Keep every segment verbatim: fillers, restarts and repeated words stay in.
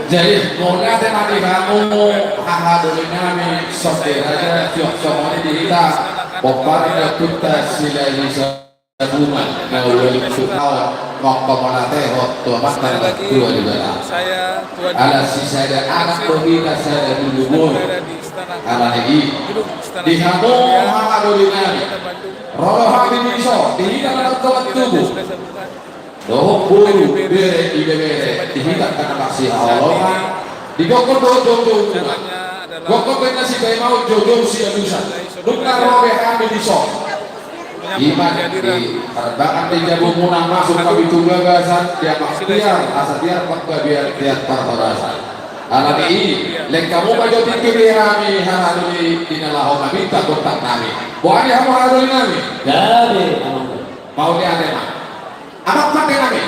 Jadi, mauliate ma di hamu, haha doli nami, songon i raja, tiop songon i di hita, pomparan ni ompunta Silahisabungan, na uli sutaon, mauliate ma tu Amanta na martua Debata. Ala sisada anak do hita, sada dulu boru. Alani i, di hamu, haha doli nami, ro do hami dison, di hita na martua tubu. Dohot boru, bere, ibebere, di hita angka na marsihaholongan, di gokhon dohot joujou muna. Gokhon pe na sipaimaon, joujou sialusan. Nunga ro be hami dison. Ima di parbangan ni jabu muna masuk hami tu bagasan, di amang tiar, asa tiar panggabean, tiar parhorasan. Alani i, lehon hamu ma jo tingki di hami, haha doli, di na laho maminta gontang nami. Boha di hamu haha doli nami? Gabe, amang. Mauliate ma. Amang pande nami.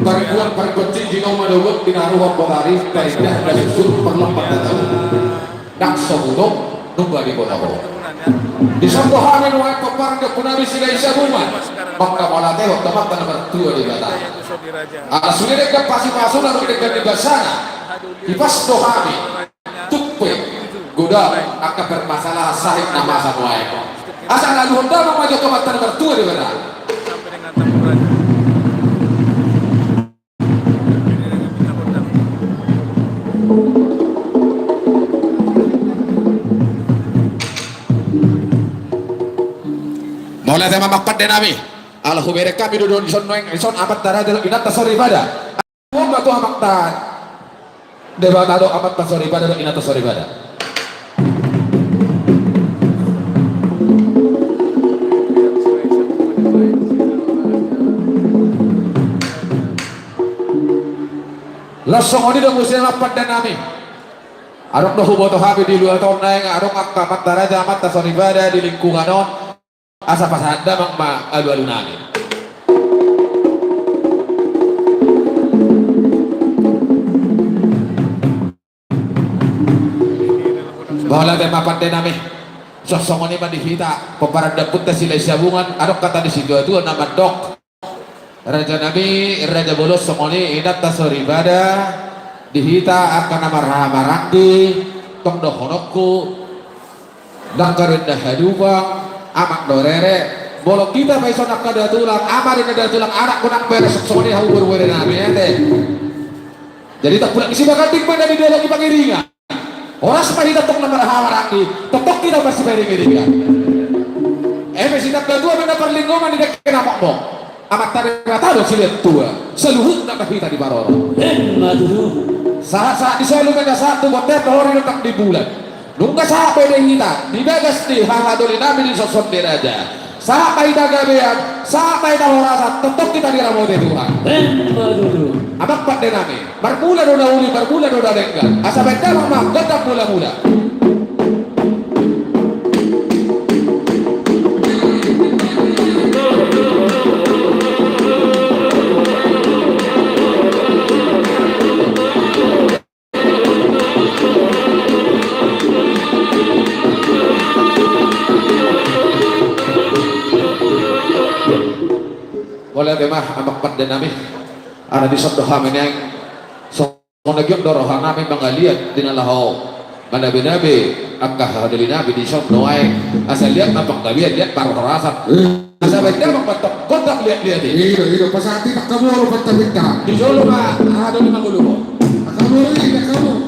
Parbuan pargonci, jinoma dohot binaruhon, bogari, paindah na susur, parlompan na tau. Ndang so hudok, nunga diboto ho. Dison do hami nuaeng pomparan ni ompu nami Silahisabungan. Mauliate ma tu Amanta na martua Debata. Ala sude denggan pasipasuna, sude denggan ni basana. Hipas do hami. Tuk pe godang angka permasalahan sahit na masa nuaeng. Asa na aluhon damang ma jo tu Amanta na martua Debata. Mauliate ma amang pande nami. Ala hubereng hami do dison nuaeng, dison amanta raja dohot inanta soripada. Mauliate ma tu Amanta Debata dohot amanta soripada dohot inanta soripada. Laos songon i do muse amang pande nami. Adong do huboto hami di luat on nuaeng, adong angka amanta raja, amanta soripada di lingkungan on. Asa pasahat damang ma alualu nami. Mauliate ma pande nami. Songon i ma di hita pomparan ni ompunta Silahisabungan, adong hata ni situatua na mandok. Raja nami, raja bolon, songon i inanta soripada, di hita angka na marhahamaranggi, tong dohononku, ndang karoen na hadupang, amang do rere, molo hita pe dison angka datulang, ama dohot inang datulang, anak dohot bere, songon i hamu boru bere nami, ate. Jadi tampulak ni Sibaganding ma na di dalan ni pangiringan. Horas ma hita tong na marhahamaranggi, tongtong hita marsipairingiringan. Eme sinambatua ma na parlinggoman di dengke na mokmok. Amanta Debata do silehon tua, saluhutna ma hita diparorot. Emma tutu. Sahat-sahat ni solu ma na sahat tu bontean, dohot rinondang di bulan. Nunga sahat be di hita, di bagas ni haha doli nami dison songon i raja. Sahat ma hita gabean, sahat ma hita horasan, tongtong hita diramoti Tuhan. Emma tutu. Amang pande nami, marmula do na uli, marmula do na denggan. Asa baen damang ma gondang mulamula. Mauliate ma amang pande nami. Ala dison do hami nuaeng, songon na giot do roha nami mangaliat di na laho manabenabe angka haha doli nami dison nuaeng. Asa liat ma panggabean, liat parhorasan. Asa baen damang ma gondang liatliat i. I do, i do, pasahat hita angka boru pantaminta. Di jolo ma haha doli manguluhon. Angka boru i, angka boru.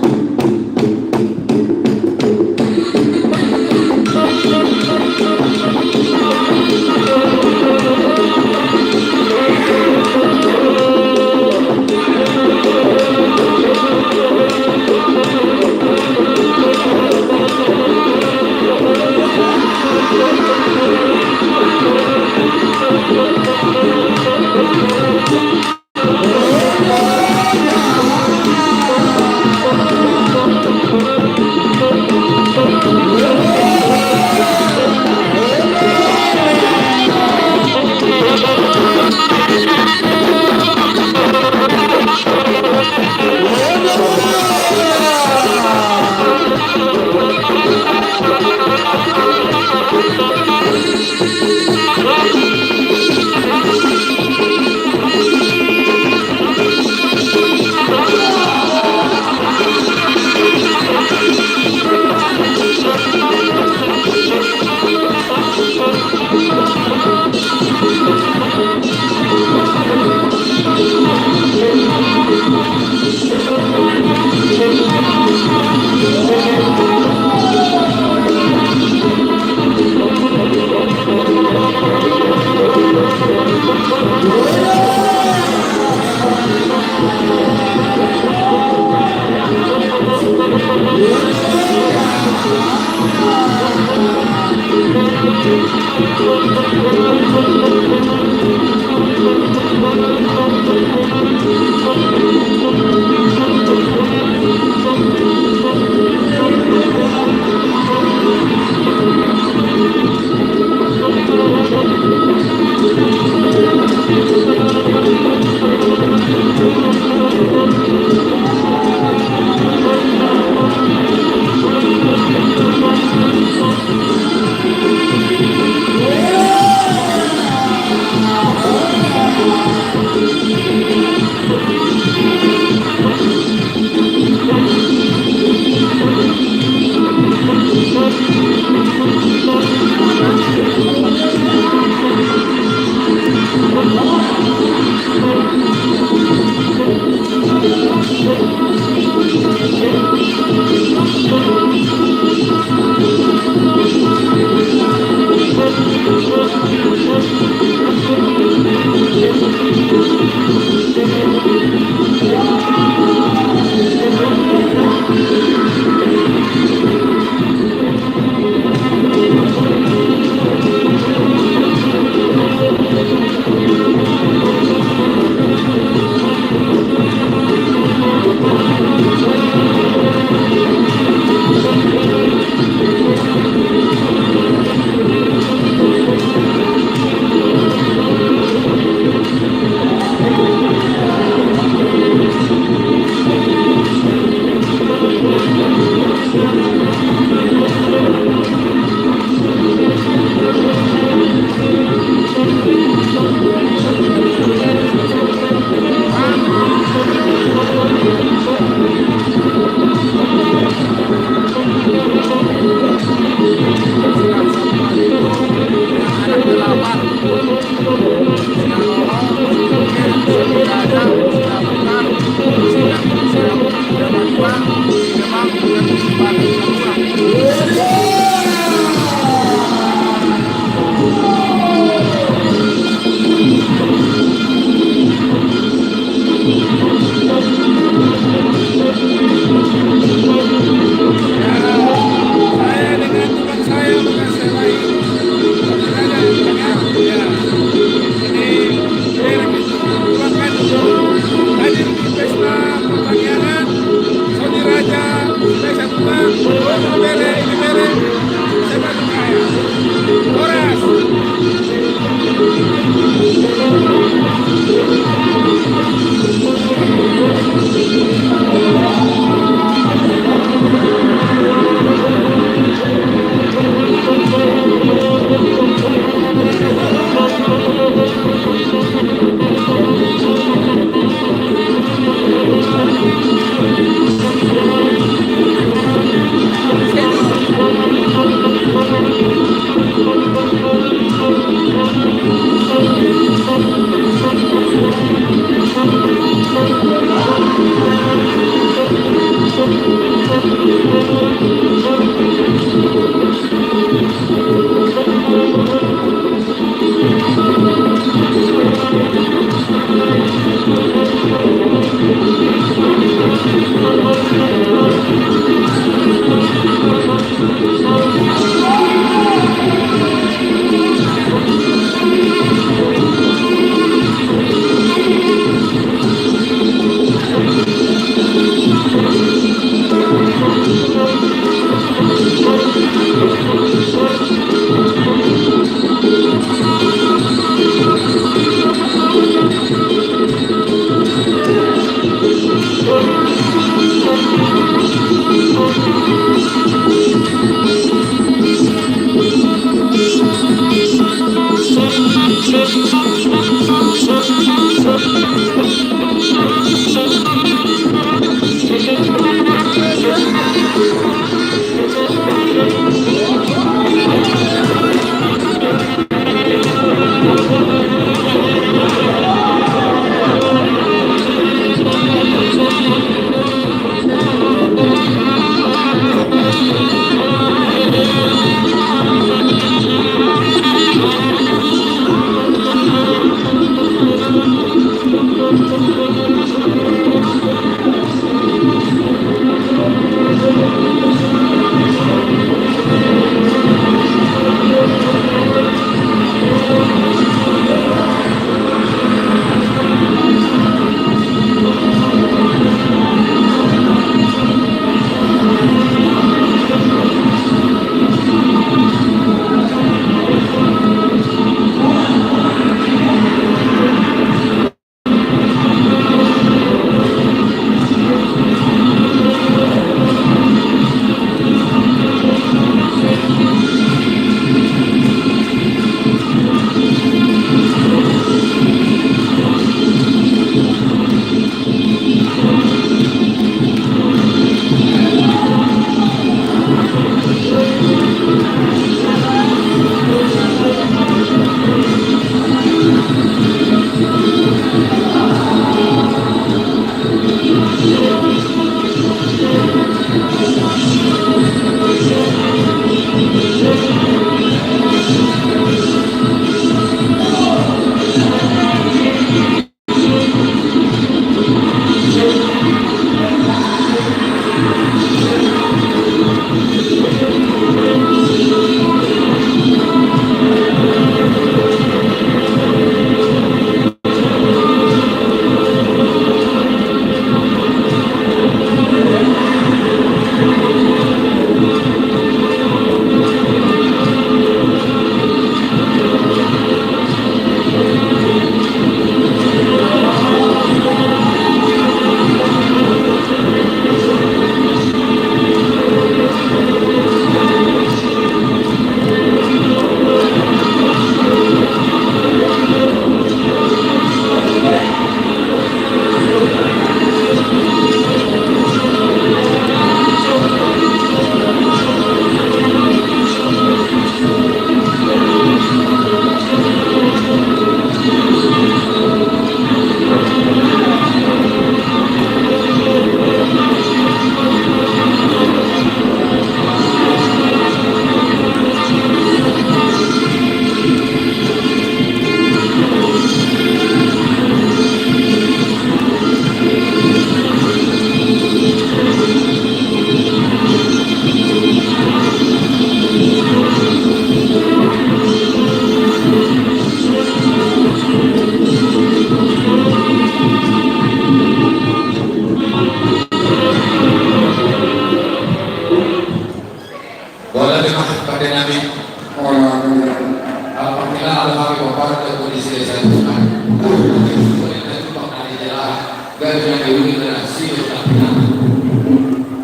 Gabe na diuli na sio na pinang.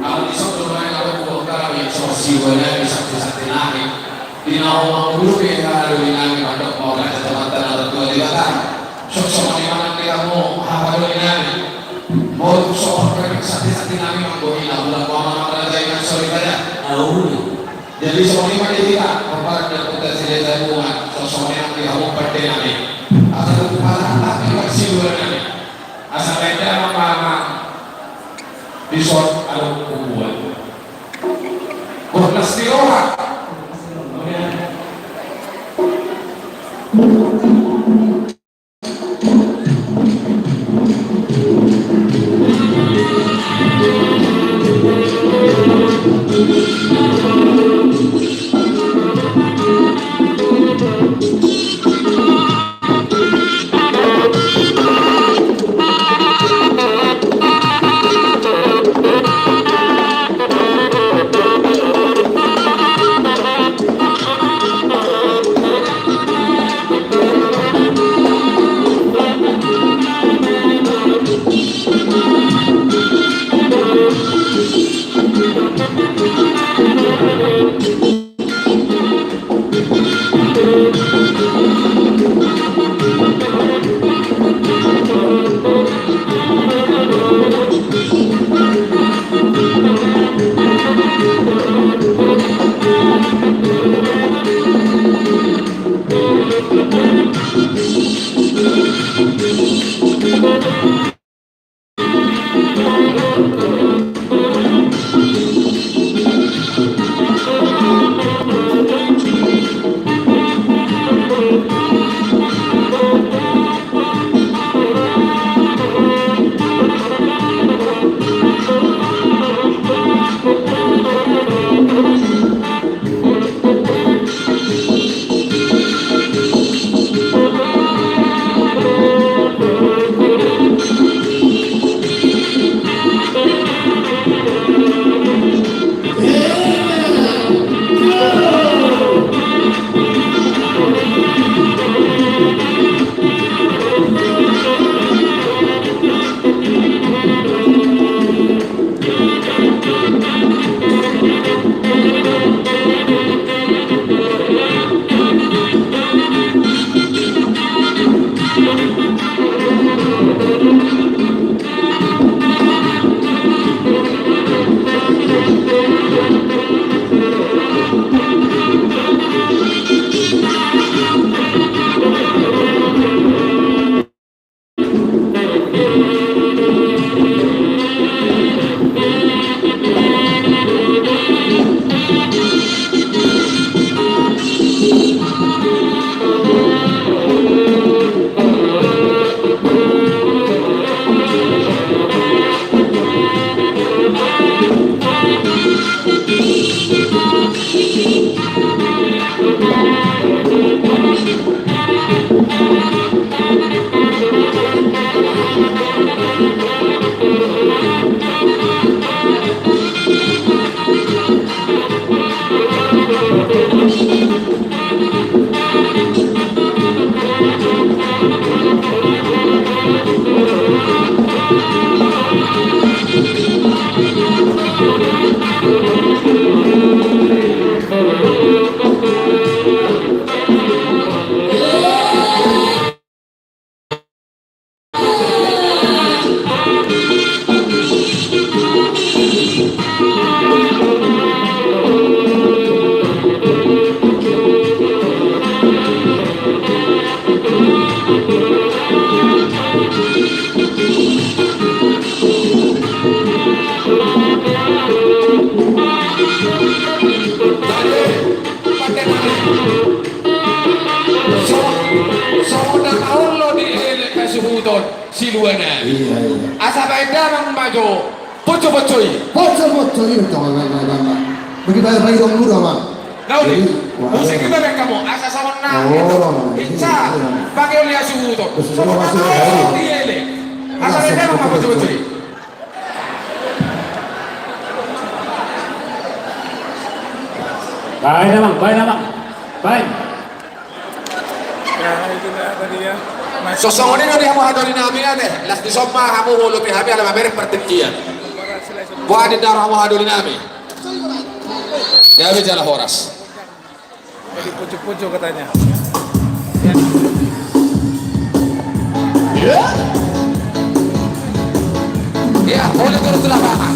Ahu di son do maen ahu buat kami so siwa nami sakti-sakti nami. Di na ho mangurupi halo di nami mandok mau raja teman tanah tua di batang. Sok sok di mana di kamu hapa do di nami. Mau sok kami sakti-sakti nami manggohi na bulan mau mana raja inang sori raja. Ahu. Jadi sok di mana kita pembarak dan kota sila jamuan sok sok di nami hamu pande nami. Asal lupa tak tak kita siwa nami. Asa baen damang ma amang dison adong kubuan. Bornas ni roha. Songon na olo dielek hasuhuton siluana. Iya, iya. Asa baen damang ma jo. Poco-poco i. Poco-poco i. Bagi bayar bagi dong dulu, Bang. Nauli. Musik kita bek kamu. Asa songon na. Hinsa. Pakai oli hasuhuton. Songon na olo dielek. Asa baen damang ma poco-poco i. Baen damang, baen damang. Baen. Ya, itu na apa dia? So songon i do di hamu haha doli nami ate. Las di son ma hamu huolopi hami ala mamereng partingkian. Boha ninna hamu haha doli nami? Gabe jala horas. Jadi pucuk-pucuk katanya. Ya, boleh turun ke lapangan.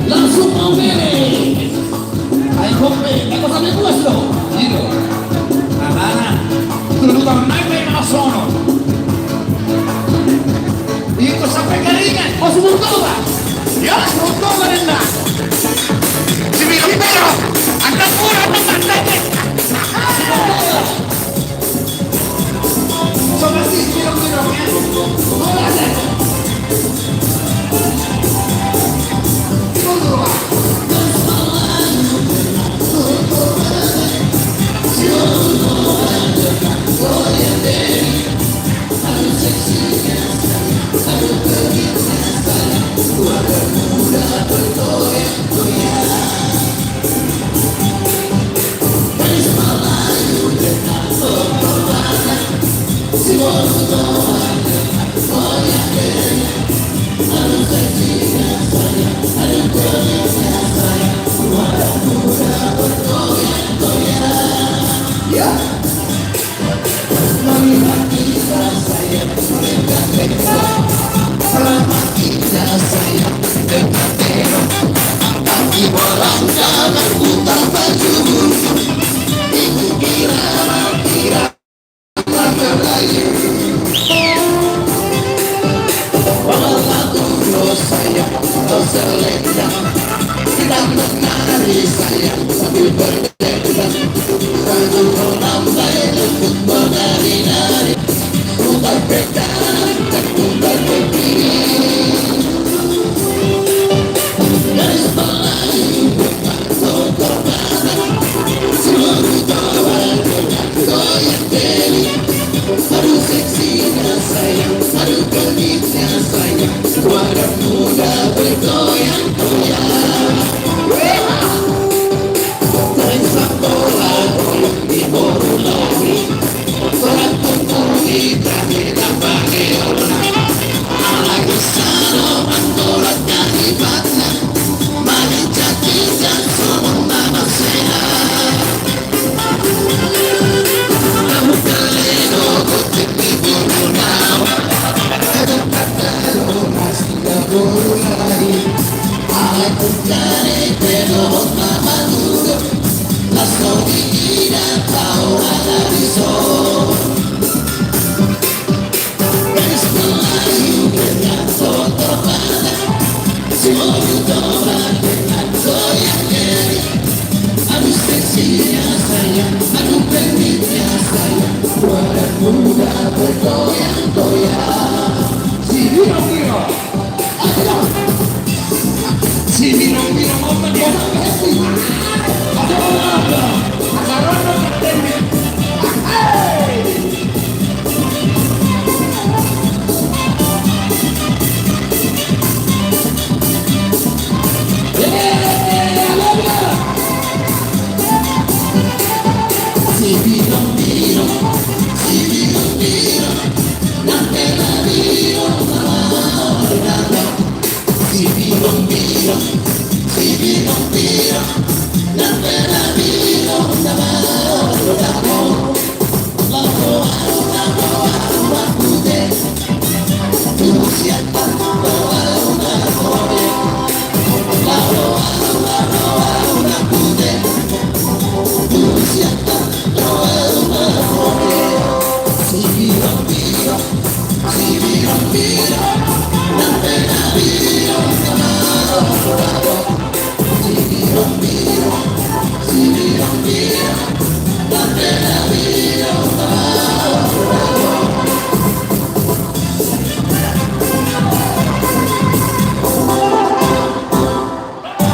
Langsung mau bere. Ai kope, eko sampe puas do. Io. Aha. Tulu tau nai pe na sono. Iko sampe garingan. O, Sumurtoba. Io, Sumurtoba ninna. Sibilang piro. Anda pura, anda pura. Sumurtoba.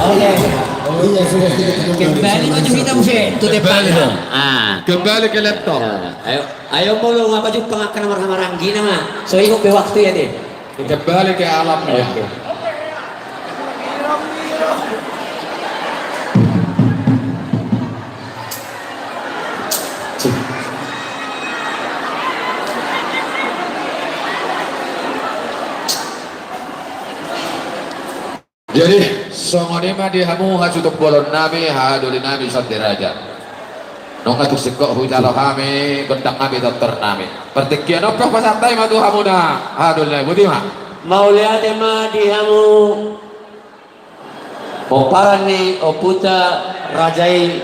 Oke. Oh iya, sudah, sudah, sudah. Kembali maju kita, Buse. Itu depan. Kembali dong. Ah. Kembali ke laptop. Ya, ayo, ayo molo ngapa jumpang angka na marhaha maranggi nama. So ingot be waktu ya deh. Kembali ke alam ya. Oke. Jadi songon i ma di hamu hasuhuton bolon nami, hahadoli nami Sondi Raja. Nunga tung singkop hujalo hami gondang nami, tortor nami. Partingkian on pe pasahat hami ma tu hamuna, hahadoli nami, boti ma. Mauliate ma di hamu pomparan ni ompunta raja i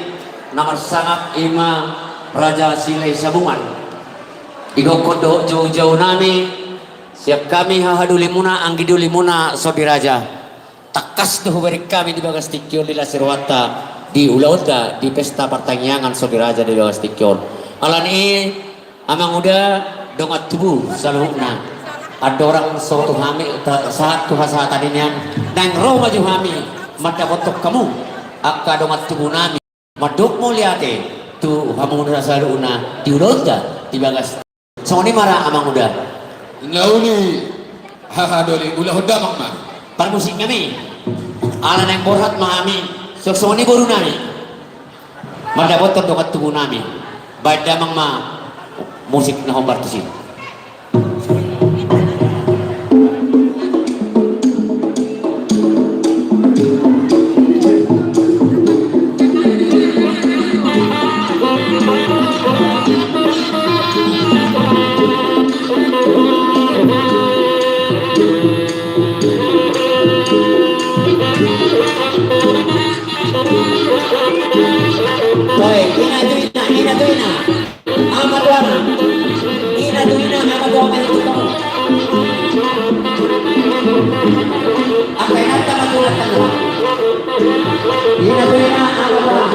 na marsangap, i ma Raja Silahisabungan. Didokkon dohot joujou nami sian hami hahadolimuna, anggidolimuna Sondi Raja. Tangkas do hubereng hami di bagas tingki on di las ni rohanta, di ulaonta di pesta partangiangan Sondi Raja di bagas tingki on. Alani i, amang uda, Dongan tubu saluhutna, andorang so tu hami ta-, sahat tu hasahatan i nian, naeng ro ma jo hami mandapothon hamu angka dongan tubu nami. Mandok mauliate tu hamu na saluhutna di ulaonta di bagas. Songon i ma ra amang uda. Na uli haha doli, ulahon damang ma. Parmusik nami. Ala naeng borhat ma hami. Songon i boru nami. Mandapothon dongan tubu nami. Baen damang ma musik na hombar tusi. Toe, ina tu ina, ina tu ina. Ama tuana. Ina tu ina, ama tuana itu kamu. Apa yang kata ama tuana? Ina tu ina, ama tuana.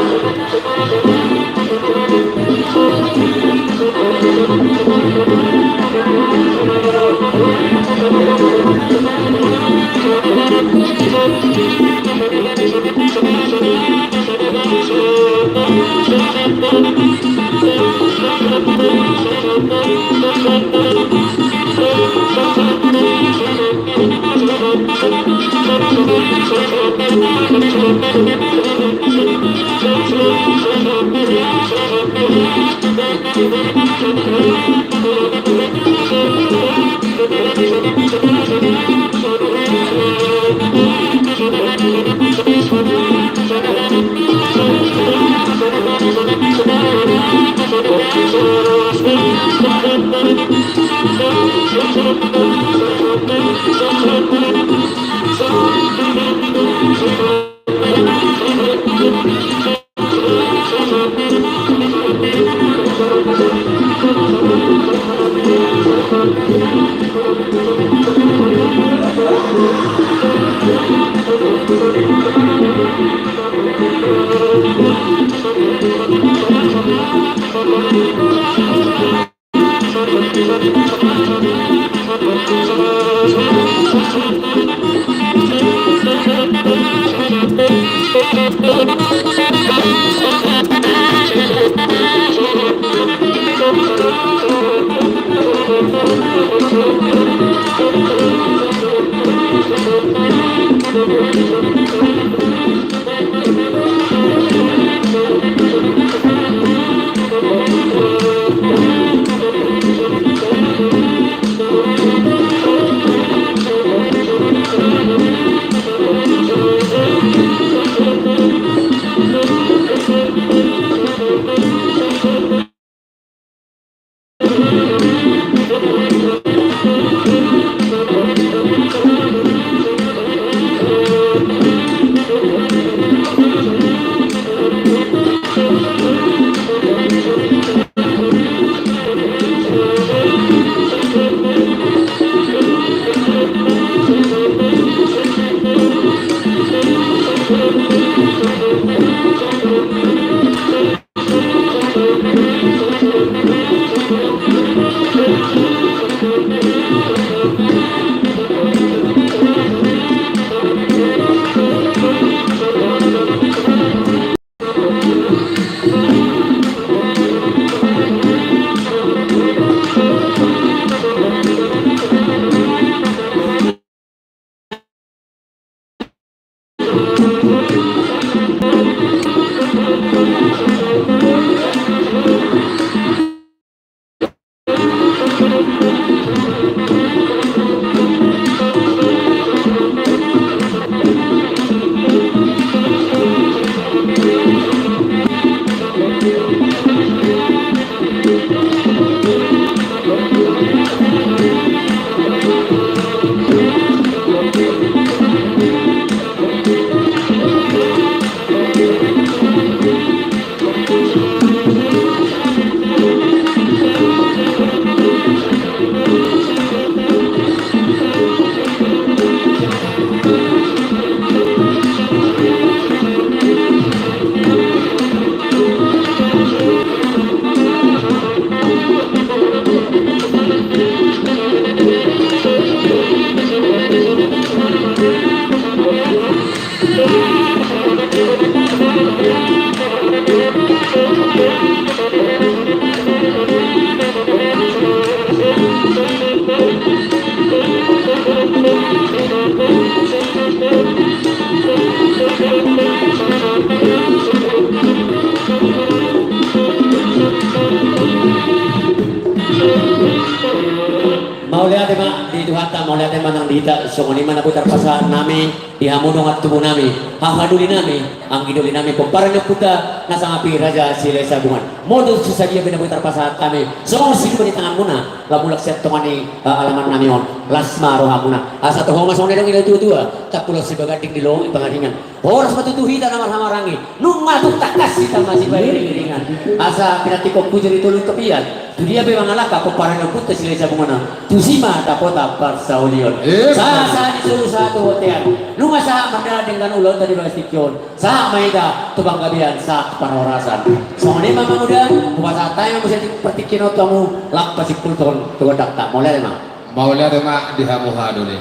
Hita songon i ma na boi tarpasahat nami di hamu dongan tubu nami, haha doli nami, anggi doli nami, pomparan ni ompunta na sangap i Raja Silahisabungan. Molo so sadia pe na boi tarpasahat hami songon sidupa ni tanganmuna, lam mulak sian tonga ni, eh, alaman nami on, las ma rohamuna. Asa toho ma songon na nidok ni natuatua: Tampulon sibaganding, diloloi pangaringan. Horas ma tutu hita na marhahamaranggi, nunga tung tangkas hita masipairingiringan. Asa pinantikhon hujur ni toru ni topian, tu dia pe mangalangka pomparan ni ompunta Silahisabungan on, tusi ma dapotan parsaulian. Eh, sahat-sahat ni solu sahat tu bontean, nunga sahat mardalan denggan ulaonta di bagas tingki on, sahat ma hita tu panggabean sahat parhorasan. Songon i ma Amang Uda, hupasahat hami ma muse partingkian on tu hamu, lam pasimpulhon tu gondangta. Mauliate ma. Mauliate ma di hamu haha doli.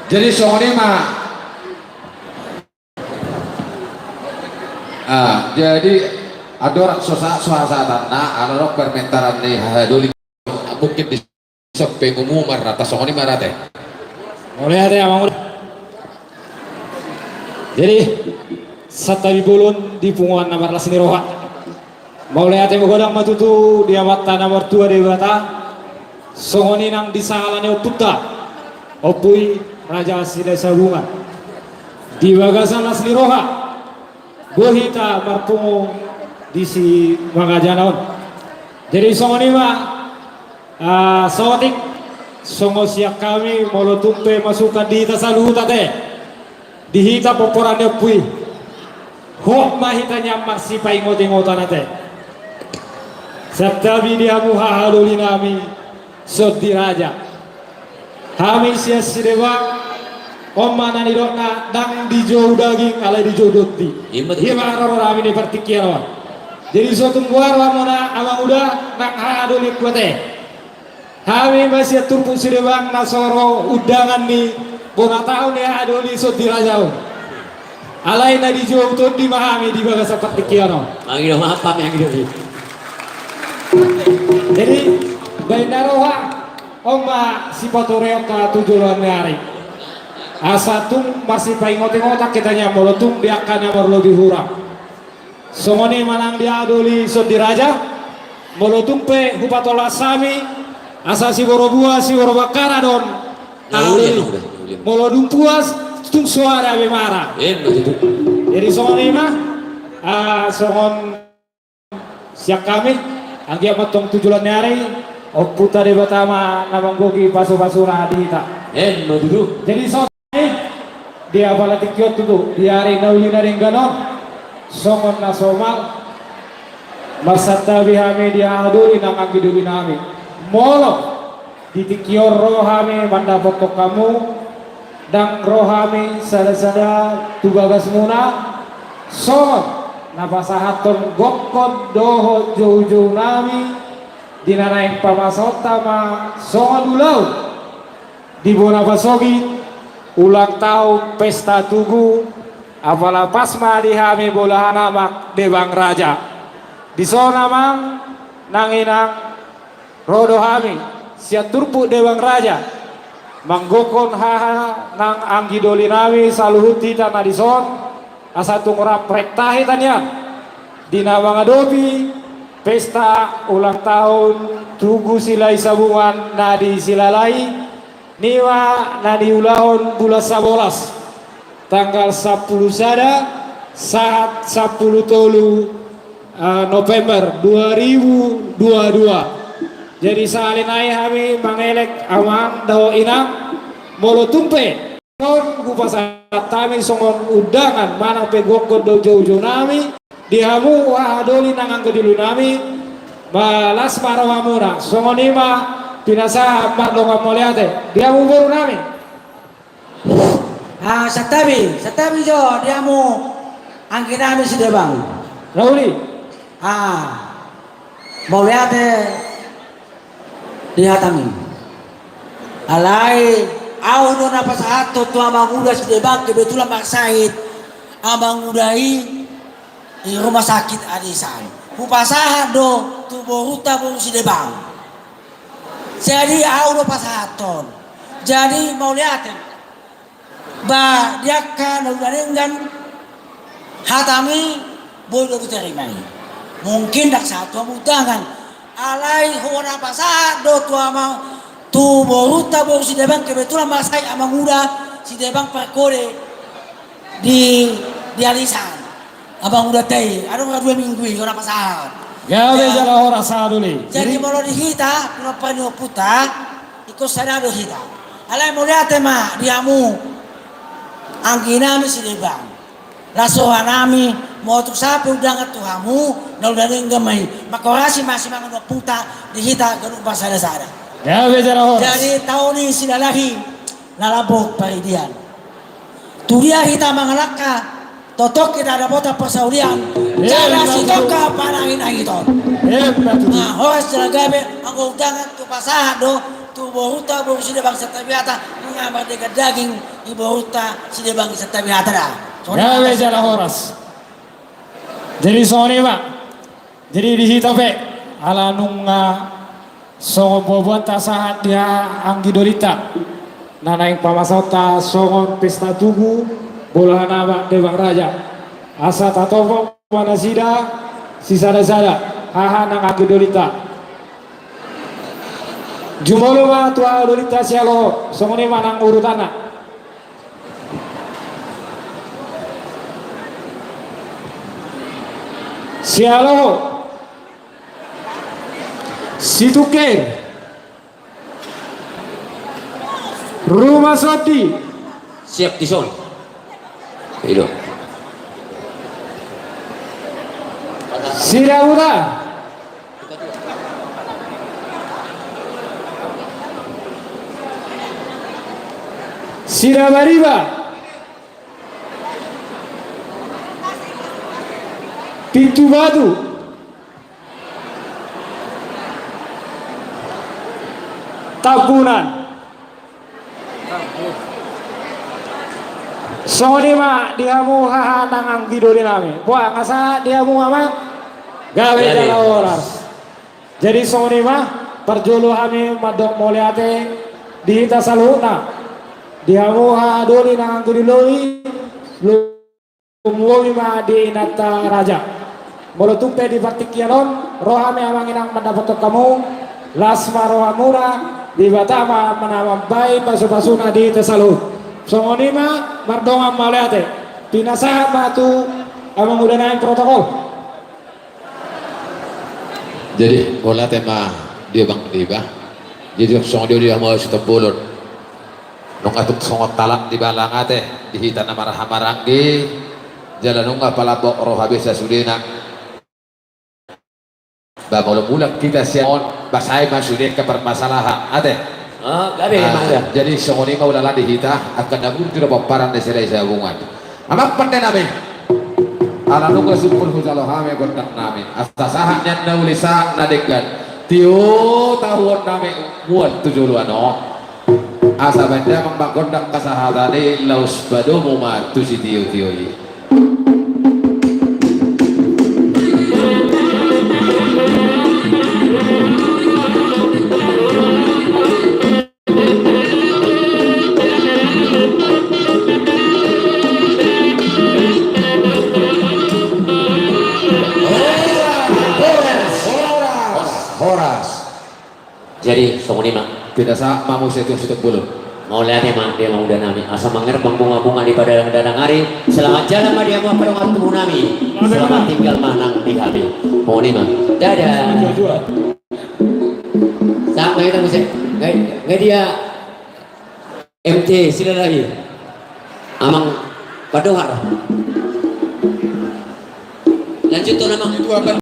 Jadi songon i ma. Ah, jadi andorang so sa-, so hasahatanna, ala adong permintaan ni haha doli. Mungkin di sampe ngumu marrata songon i ma rate. Mauliate Amang Uda. Jadi, santabi bolon di punguan na marlas ni roha. Mauliate magodang ma tutu di Amanta na martua Debata, songon i nang di sahala ni ompunta, Ompu i Raja Silahisabungan. Di bagasan las ni roha, boi hita marpungu di si mangajana on. Jadi songon i ma, ah, saotik, songon sian hami, molo tung pe masukan di hita saluhut ate, di hita pomparan ni ompu i, hot ma hita nian marsipaingotingotan ate. Santabi di hamu haha doli nami, Sondi Raja. Hami sian Sidebang, on ma na nidokna, ndang dijou daging alai dijou tondi. Ima tutu. Ima haroro nami di partingkian on. Jadi so tung boha rohamuna Amang Uda nang haha doli ate. Hami ma sian turpuk Sidebang na so ro undangan ni bona taon ni haha doli Sondi Raja on. Alai na dijou tondi ma hami di bagasan partingkian on. Mangido maaf hami, mangido maaf. Jadi, baen na roha, on ma sipatureonta tu joloan ni ari. Asa tung marsipaingotingotan hita nian molo tung di angka na marlobi hurang. Songon i ma nang di haha doli Sondi Raja, molo tung pe hupatolhas hami, asa siboro bua, siboro bangkara do on. Na uli, na uli, na uli. Molo dung puas, tung so ada be mara. Emma tutu. Jadi songon i ma, ah, songon sian hami, anggiat ma tong tu joloan ni ari, Ompunta Debata ma na manggohi pasupasuna di hita. Emma tutu. Jadi songon i, di apala tingki on tutu, di ari na uli na denggan on, songon na somal, marsantabi hami di haha doli nang anggi doli nami. Molo di tingki on ro hami mandapothon hamu, ndang ro hami sadasada tu bagasmuna, songon na pasahathon gokhon dohot joujou nami di na naeng pamasaonta ma songon ulaon di bona pasogit, ulang tahun, pesta tugu, apala pas ma di hami bolahan Amak Debang Raja. Dison Amang nang Inang, ro do hami sian turpuk Debang Raja manggokhon haha nang anggi doli nami saluhut hita na dison, asa tung rap rekta hita nian di na mangadopi pesta ulang tahun Tugu Silahisabungan na di Silalahi, nima na niulahon bulan sabolas, tanggal sampulu sada sahat sampulu tolu, eh, November dua ribu dua dua. Jadi sahali nai hami mangelek Amang dohot Inang, molo tung pe on hupasahat hami songon undangan manang pe gokhon dohot joujou nami di hamu haha doli nang anggi doli nami, las ma rohamuna. Songon i ma pinasahat mardongan mauliate di hamu boru nami. Ah, santabi, santabi jo di hamu anggi nami Sidebang. Rauli. Ah, mauliate di hatami. Alai ahu do na pasahathon tu Amang Uda Sidebang, kebetulan marsahit Amang Uda i di rumah sakit Adisan. Hupasahat do tu borunta boru Sidebang. Jadi ahu do pasahathon. Jadi mauliate. Ba di angka na uli na denggan hatami boi do diterima i. Mungkin ndang sahat tu hamu undangan. Alai ho na pasahat do tu Amang Tu borunta boru Sidebang, kebetulan ma sai amang uda Sidebang parkode di, di arisan. Amang uda te i, adong ra dua minggu i, ora pasahat. Gabe jala horas, sahat doli. Jadi molo di hita, pinompar ni ompunta, ingkon sada do hita. Alai mauliate ma di hamu anggi nami Sidebang. Las roha nami, molo tung sahat pe undangan tu hamu, na ula denggan ma i, mangkorasi ma simangan ni ompunta di hita ganup marsada-sada. Gabe jala horas. Jadi taon i Silalahi na lambok paridian. Tu dia hita mangalangka, tongtong hita dapotan parsaulian, jala sitongka panangi-nangiton. Horas jala gabe, anggo undangan tu pasahat do tu borunta boru Sidebang Santabiata, nunga mardaging-daging di borunta Sidebang Santabiata da. Gabe jala horas. Jadi songon i ma. Jadi di hita pe, ala nunga songon boaboanta sahat di haha anggi dolinta na naeng pamasahonta songon pesta tugu, bola hanama Debang Raja. Asa tatopot ma nasida sisada-sada haha nang anggi dolinta. Jumolo ma tu haha dolinta Sialoho, songon i ma nang urutanna. Sialoho. Situngkir. Rumah Sondi. Siap dison. Ido. Sidabuda. Sidabariba. Pintu Batu. Tambunan. Songon i ma di hamu haha nang anggi doli nami. Boa, nga sahat di hamu amang? Gabe jala horas. Jadi songon i ma, parjolo hami mandok mauliate di hita saluhutna. Di hamu haha doli nang anggi doli, lumobi ma di inanta raja. Molo tung pe di partingkian on ro hami amang inang mandapothon hamu, las ma rohamuna, Debata ma na mambahen pasupasuna di hita saluhut. Songon i ma mardongan mauliate. Pinasahat ma tu amang uda nami protokol. Jadi mauliate ma di amang Deba. Jadi songon dia di amang Situmbolon. Nunga tung songon talang di balang ate di hita na marhahamaranggi, jala nunga palambok roha be sasudena. Ba molo mulak hita sian on, ba sai ma sude angka parmasalahan ate. Jadi songon i ma ulala di hita angka na burju na pomparan ni Silahi Sabungan. Amang pande nami, ala nunga simpul hujalo hami gondang nami, asa sahat nian na uli sahat na denggan. Tio tahuon nami mual tu joloan on. Asa baen damang manggondang hasahatan i, laos padomu ma tu sitiotio i. Horas, horas, horas. Jadi songon i ma. Pinasahat ma muse tu Situmbolon. Mauliate ma di amang uda nami, asa mangerbang bungabunga di padalandalang ari. Selamat jalan ma di hamu angka dongan tubu nami. Selamat tinggal ma nang di hami. Songon i ma. Dadah. Sahat ma hita muse. Nga dia M T Silalahi. Amang Pandohar. Lanjuthon amang. Itu akan